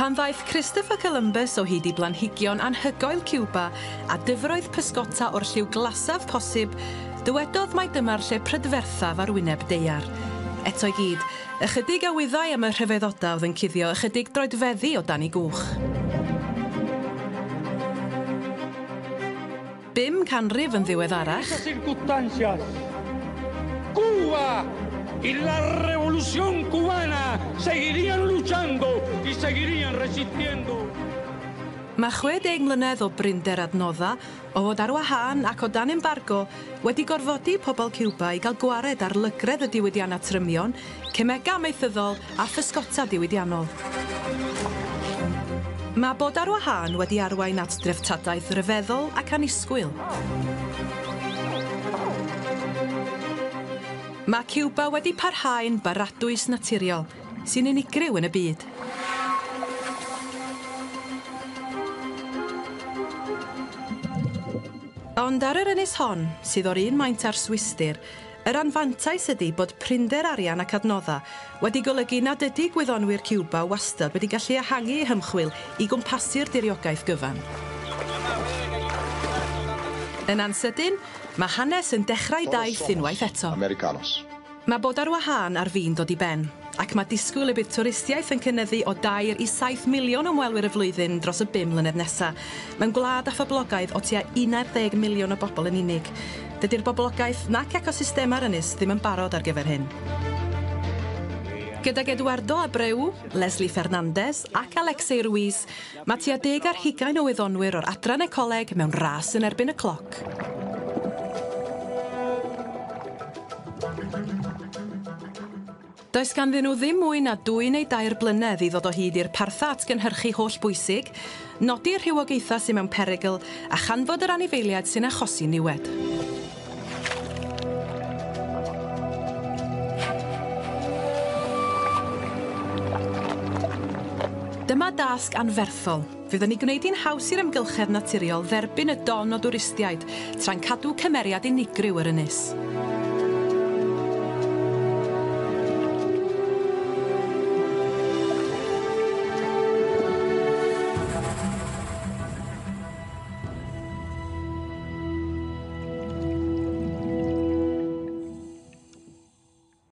Pan ddaeth Christopher Columbus o hyd i blanhigion anhygoel Cuba a dyfroedd pysgota o'r lliw glasaf posib, dywedodd mai dyma'r lle prydferthaf ar wyneb daear. Eto i gyd, ychydig a wyddai am y rhyfeddodau oedd yn cuddio ychydig droedfeddi o dan ei gwch. Bum canrif yn ddiweddarach, Circunstancias, Cuba y la revolución cubana seguirían luchando y seguirían resistiendo. Mae 60 mlynedd o brinder adnodda, o fod ar wahân ac o dan embargo, wedi gorfodi pobl Cuba i gael gwared ar lygredd y diwydiannau trymion, cemega amaethyddol a physgota diwydiannol. Mae bod ar wahân wedi arwain at dreftadaeth ryfeddol ac annisgwyl. Mae Cuba wedi parhau'n baradwys naturiol, sy'n unigryw yn y byd. Ond ar yr ynys hon, sydd o'r un maint â'r Swistir, yr anfantais ydy bod prinder arian ac adnodda wedi golygu nad ydy gwyddonwyr Cuba wastad wedi gallu ehangu eu hymchwil i gwmpasu'r diriogaeth gyfan. Yn ansydyn, mae hanes yn dechrau daith unwaith eto. Americanos. Mae bod ar wahân ar fin dod i ben, ac mae disgwyl y bydd twristiaeth yn cynyddu o 2 i 7 miliwn o ymwelwyr y flwyddyn dros y 5 mlynedd nesaf, mewn gwlad a phoblogaidd o tua 11 miliwn o bobl yn unig. Dydy'r boblogaeth nac ecosystemau'r ynys ddim yn barod ar gyfer hyn. Gydag Eduardo Abreu, Leslie Fernandez ac Alexei Ruiz, mae tua 20 o wyddonwyr o'r adran ecoleg mewn ras yn erbyn y cloc. Does ganddyn nhw ddim mwy na 2 neu 3 blynedd i ddod o hyd i'r partha atgynhyrchu hollbwysig, nodi'r rhywogaethau sydd mewn perygl a chanfod yr anifeiliaid sy'n achosi niwed. Dyma dasg anferthol, fydd yn ei gwneud hi'n haws i'r amgylchedd naturiol dderbyn y don o dwristiaid, tra'n cadw cymeriad unigryw yr ynys.